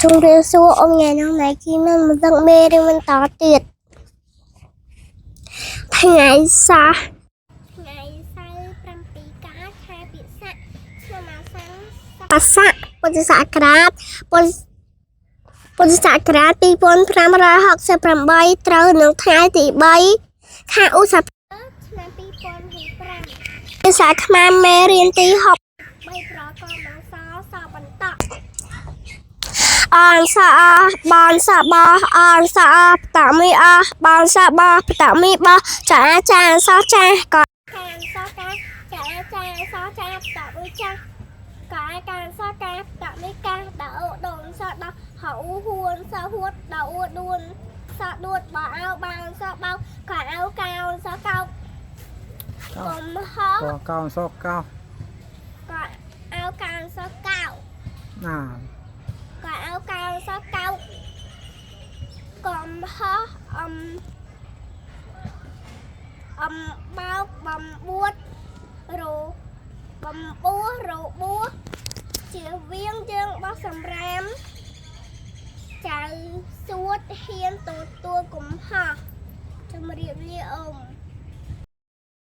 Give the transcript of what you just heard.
ជំរាបសួរអ៊ំថ្ងៃនោះណៃគីមិនមកដឹកមេរៀនបន្តទៀតថ្ងៃសោះថ្ងៃសៅរ៍7កើតខែពិសាខឆ្នាំអាសង្សបស័កពុទ្ធសករាជពុទ្ធពុទ្ធសករាជ2568ត្រូវនឹងថ្ងៃទី3ខែឧសភាឆ្នាំ2025ភាសាខ្មែរមេរៀនទី6 3ប្រកបមកសសបន្ត អនសអបនសបអនសអបតមីអបនសបបតមីបចាចាសចាកកានសកាចាចាសចាបតមីចាកាកានសកាបតមីកាដអូដូនសដោហៅហួនសហួតដអូដួនសដួតបអោបានសបោកាអោកោសកោកុំហោ កកោសកោ កអោកានសកោ ណា កអោកោសកោកំហោះអំអំបោកបំបួតរបំបួរបួសជាវៀងយើងបោះសម្រាមចៅសួតហ៊ានទទួលកំហោះជំរាបលាអ៊ំ។